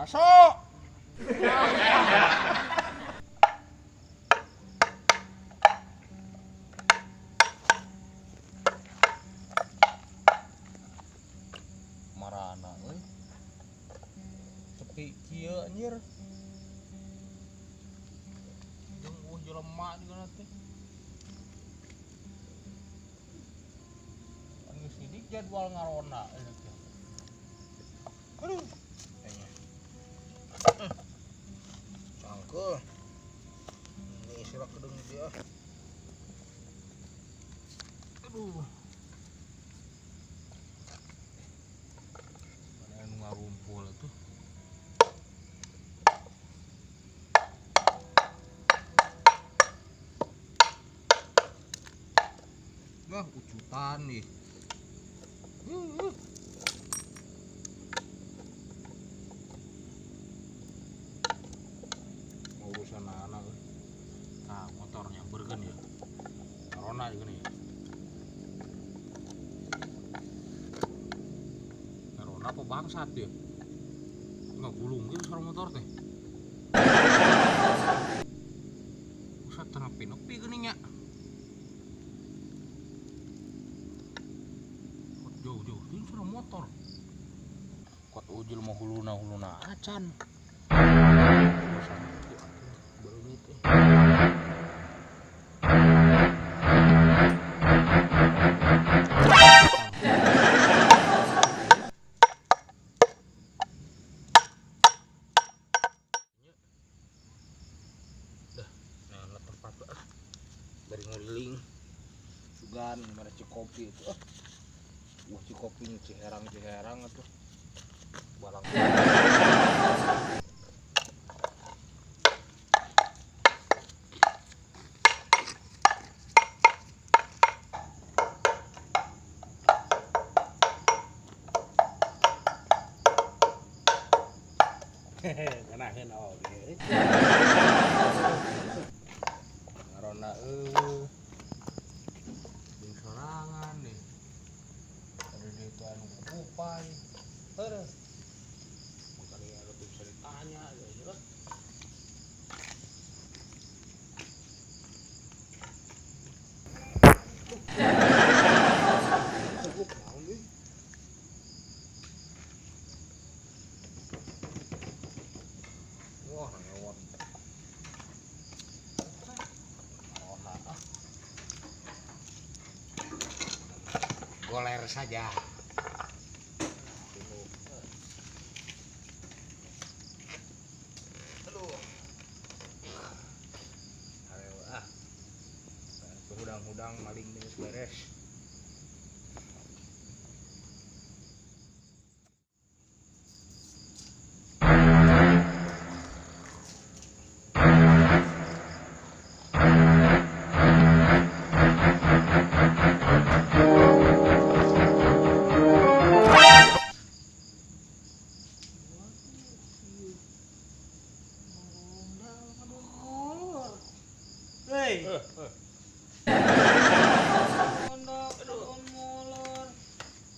Masuk. Marana euy. Sepi kieu anjir. Jeung eueuh jelema juga teh. Kan geus sidik jadwal ngaronda ieu teh. Aduh. Cangkel. Ini sirak kedeng dia. Aduh. Mana anu ngarumpul atuh. Wah, ucutan nih. Urusan anak. Nah, motornya bergen ya. Corona juga nih. Corona apa bangsat ya? Enggak gulung gitu suara motor teh. Usah nepi-nepi geuning nya. Kok jauh-jauh ini suara motor. Kok ujul mau huluna-huluna acan. Dah, nah tempat dari ngeliling sugan mana Cikopi itu. Wah, Cikopi Ciherang-Ciherang atuh. Barang. Nganaheun oge. Ngarona eueuh. Jeung sorangan deh. Ada di itu anu kupai. Heuh. Mun kali anu bisa ditanya aja lah. Cukup naon euy. Wah, ngewot. Corona ah. Goler saja. Aduh. Ayo ah. Hudang-hudang maling geus beres. Hei. Molor.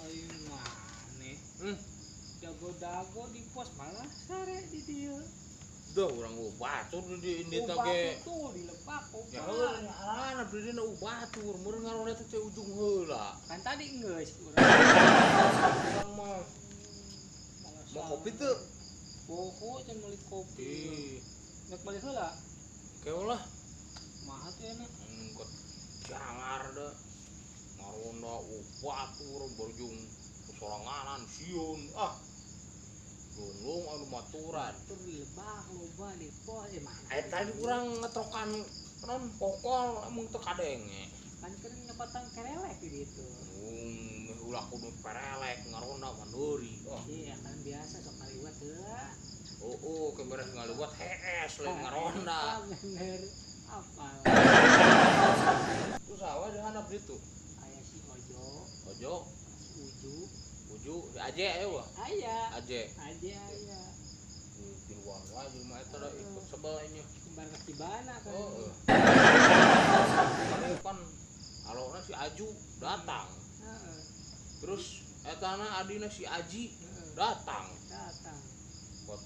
Ayo maneh. Jago-dago di pos malah sare di dieu. Duh, urang batur di ini teh ge. Tuh di lebak obat. Ya heuh ngarana di dina batur, meureun ngaronda teh ujung heula. Kan tadi geus urang. Mah. Mau kopi teu? Poho can meuli kopi. Nek balik heula. Keun lah. Maha tuh enak. Engkot jangar da. Ngaronda batur berjung soranganan sieun ah. Lunglung anu maturan. Batur di lebak loba di pos mah. Tadi urang ngetrokan non pokol emang teu kadenge. Kan keur nyepatan kerelek di ditu. Ulah kudu perelek ngaronda manduri. Oh. Iya kan biasa sok ngaliwat heula. Oh, keberes ngaliwat hees lain ngaronda. Bener. Apa? Terus awa di handap ditu. Aya si Ojo. Ojo, si Uju. Uju, si Aje aya wah. Aya. Aje. Aje aya. Di luar wae jelema eta da ikut sebel nya. Kembar ka Cibana kan. Heeh. Kan alona si Aju datang. Heeh. Terus etana adina si Aji datang. Datang. Kot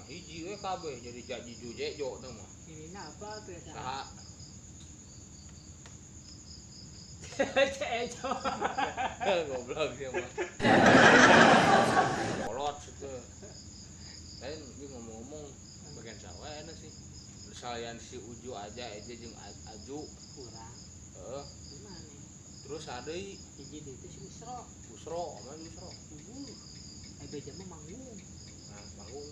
Hiji we kabeh jadi jaji jujejo teh mah. Ini apa tuh ya? Saha? Ceejo. Goblok dia mah. Kolot situ. Lain gue ngomong-ngomong bagian sawah enak sih. Salian si Uju aja jeung Aju kurang. Heeh. Gimana? Terus ada hiji deui teh si Usro. Usro, mana Usro? Ai beja mah manggung. Nah, manggung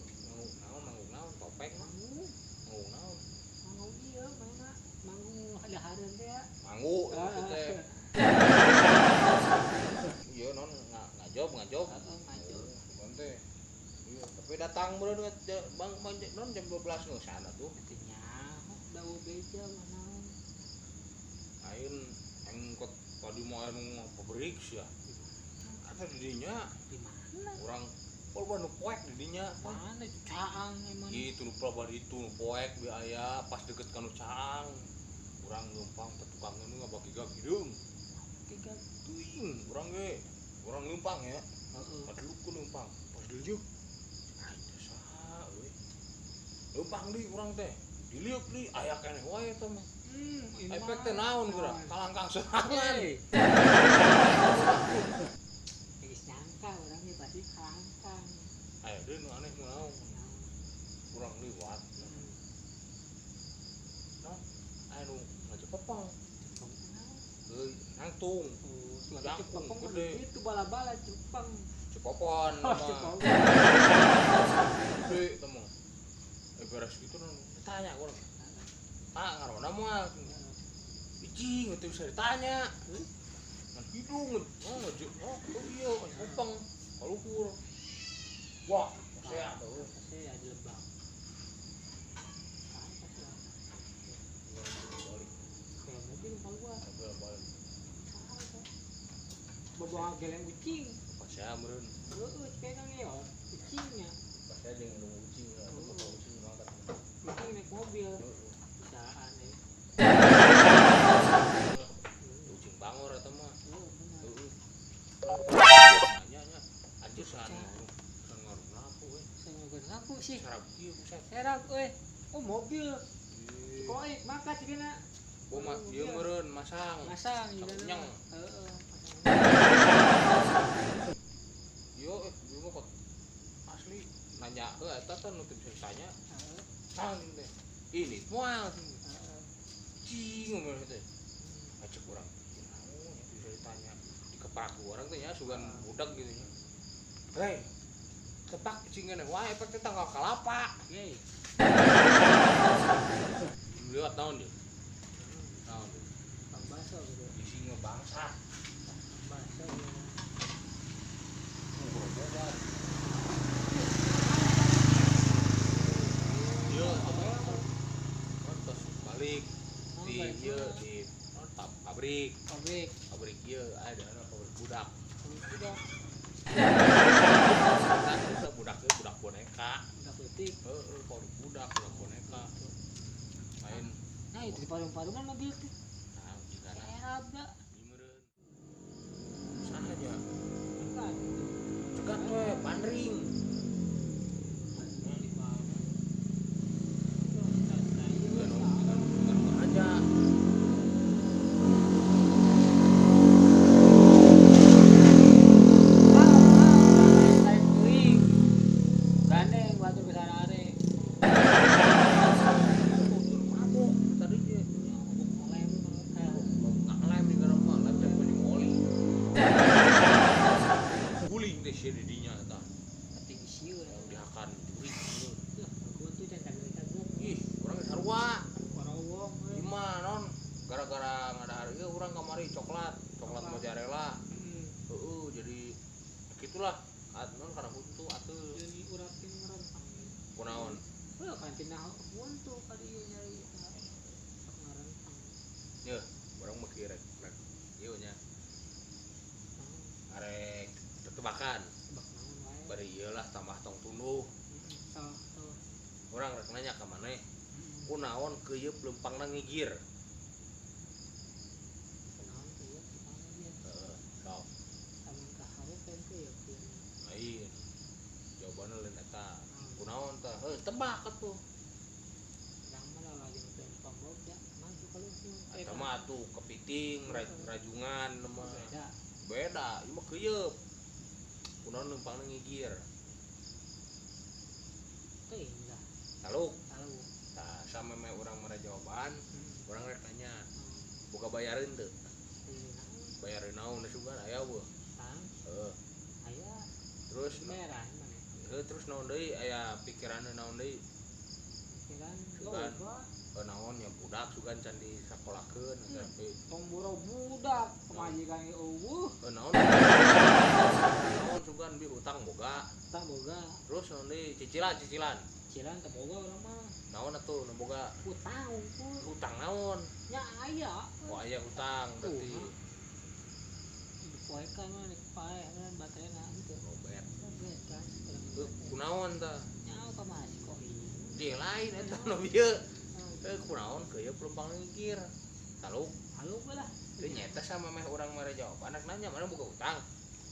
naon manggung naon topeng manggung. Manggung naon? Manggung ieu mana? Manggung dahareun teh ya. Manggu maksud teh. Iya non ngajob. Heeh, ngajob. Bukan teh. Iya, tapi datang bro bang non jam 12 nggak sana tuh. Teu nyaho da beja mah naon. Ayeun engkot tadi mau anu pabrik sih ya. Kata di dinya. Di mana? Urang polban nu poek di dinya. Mana itu caang emang. Gitu nu polban itu nu poek bi aya pas deket ka nu caang. Urang numpang teh tukang nu ngabagi gag hideung. Tiga teuing urang ge. Urang numpang ya. Heeh. Padahal ku numpang. Pas dileuk. Ai teh saha euy. Numpang deui urang teh. Diliuk deui aya keneh wae eta mah. Efek teh naon geura? Kalangkang sorangan. Geus nyangka urang ge pasti kalangkang. Aya deui nu aneh mah naon. Urang liwat. Naon? Aya nu ngacepepeng. Heuy, nangtung. Oh, jangkung gede. Itu bala-bala cepeng. Cepopon mah. Cepopon. Gede teh mah. Beres gitu non ditanya urang. Ah, ngaronda moal. Icing teu bisa ditanya. Ngan hidung, oh ngejek, oh ieu ngopeng kaluhur. Wah, saya tuh. Saya di Lebak. Kayak mobil keluar. Mobil balik. Bawa geleng ucing. Pas saya meureun. Heeh, pegang ya, ucingnya. Pas saya jeung nunggu ucing, atau ucing mangkat. Ucing naik mobil. Bisaan eh. Ucing bangor eta mah. Heeh, bener. Nanya nya, anjir san ngaruh laku euy. San ngaruh laku sih. Serap ieu buset. Serap euy. Oh, mobil. Koek makat dina. Boma ieu meureun masang. Masang juga. Heeh. Yo, ieu mah kok asli nanya heuh eta teh nu teu bisa ditanya. Heeh. Tang teh. Ini moal cing ngomong teh. Acek urang. Naon itu bisa ditanya. Dikepak urang teh nya sugan budak gitu nya. Hei. Tepak cing keneh wae efek teh tanggal kalapa. Ye. Lewat naon dia? Naon dia? Bang baso gitu. Isinya bangsa. Bang baso. Grobogan. Yo, terus balik di ieu di pabrik. Pabrik. Pabrik ieu ada pabrik budak. Pabrik budak. Kan budak ieu budak boneka. Budak leutik. Heeh, pabrik budak, budak boneka. Lain. Nah, itu di parung-parungan mobil teh. Nah, jigana. Serab da. Meureun. Saha nya? Cegat. Cegat we, bandring. Gara-gara ngadahar ieu urang kamari coklat mozzarella. Heeh, jadi gitulah. Non kana huntu atuh. Jadi uratin ngerentang. Kunaon? Heuh, kan tina huntu ka dieu nyari eta. Sok ngarentang. Yeuh, urang mah rek rek ieu nya. Arek tetebakan. Tebak naon wae. Bari ieu lah tambah tong tunduh. Heeh, sok. Urang rek nanya ka maneh. Kunaon keuyeup leumpangna ngigir? Kunaon keuyeup leumpangna ngigir? Heeh, sok. Lamun ka hareup kan keuyeup ieu. Lain. Jawabanna lain eta. Kunaon tah? Heuh, Ditebak atuh. Urang mah lagi nu boga, maju kalau Eta mah atuh kepiting, rajungan mah. Beda. Beda, ieu mah keuyeup. Kunaon leumpangna ngigir? Teuing lah. Taluk. Taluk. Tah, sameme urang mere jawaban, urang rek nanya. Boga bayareun teu? Bayareun naon da sugan aya eueuh? Tang. Heeh. Aya. Terus merah mana? Heuh, terus naon deui aya pikiranna naon deui? Pikiran Sugan. loba. Naon nya budak sugan can disakolakeun tapi Tong boro budak, pamajikan ge eueuh. Naon? Naon sugan bi utang boga. Utang boga. Terus naon deui cicilan. Cicilan teu boga urang mah. Naon atuh nu boga? Utang unggul. Utang naon? Nya aya. Oh aya utang berarti. Dipoekan mah rek paeh mah baterena henteu. Robet. Robet kan. Kunaon tah? Nya ka masih kok ieu. Di lain eta nu bieu. Kunaon keuyeup leumpang ngigir. Taluk. Taluk we lah. Teu nyeta sama meh urang mere jawaban anak nanya mana boga utang?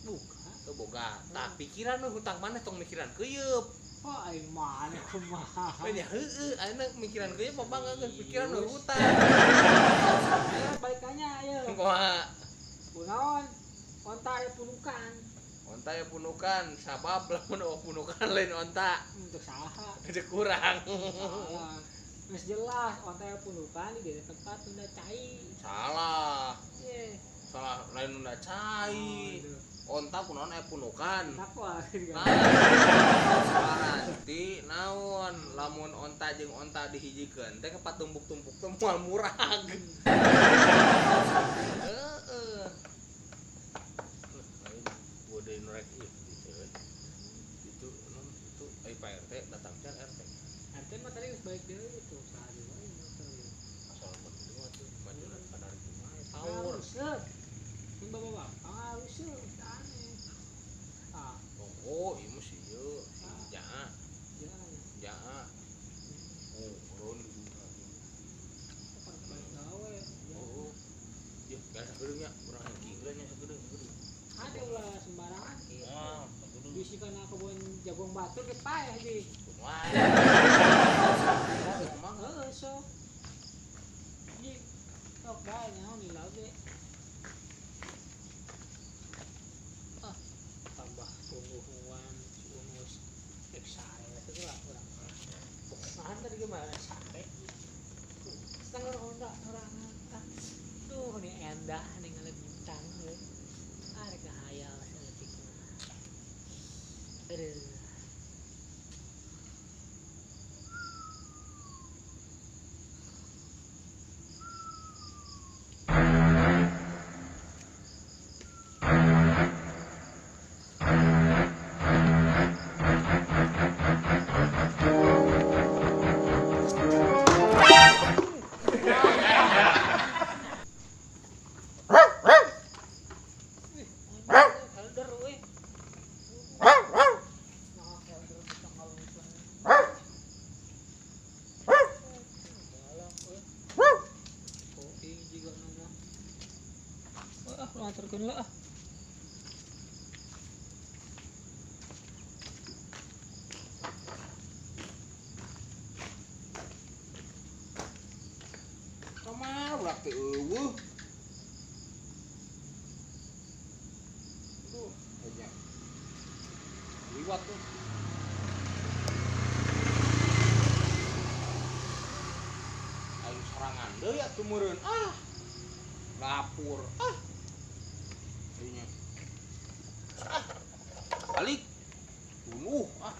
Boga. Teu boga. Tah pikiran we hutang maneh tong mikiran keuyeup. Oh, aing maneh kumaha. Nya heueuh, ayeuna mikiran keuyeup apa geus pikiran we hutang. Ayo balik nanya ayo. Kumaha? Kunaon? Onta aya punukan. Onta aya punukan, sabab lamun eueuh punukan lain onta. Untuk saha? Teu kurang. Salah. Geus jelas onta aya punukan di dieu tempat nunda cai. Salah. Ye. Salah lain nunda cai. Onta kunaon aya punukan. Takwa. Nah, berarti naon lamun onta jeung onta dihijikeun teh kepatumpuk-tumpuk teh moal murag. Heeh. Lain bodeun rek ieu gitu we. Itu non itu ai Pak RT datang can RT. RT mah tadi geus balik deui itu saha deui wae motor ieu. Asal penting mah tuh majunan kadar itu mah power. Seup. Sing bapak-bapak haruseup aneh. Ah. Oh, ieu mah si ieu, si Jaa. Jaa. Oh, urun juga. Gawe. Oh. Ya, biasa sakedeung nya, urang hengking nya sakedeung. Ada ulah sembarangan kieu. Wah, sakedeung. Bisi kana kebun jagung batu ge paeh di. Wah. Ngomong heueuh sok. Ji, sok bae nyaho ni lage. Ah, tambah tungguhan unus rek sare we lah urang. Nah, tadi gimana sare? Setengah honda sorangan. Ah, duh ini endah ningali bintang euy. Ah, rek hayal saeutik mah. Aduh. Antarkeun lah. Kumaha budak teh eueuh. Aduh, banyak. Liwat tuh. Aing sorangan deui atuh meureun. Ah. Lapur. Ah. Dinya. Ah. Balik. Bunuh ah.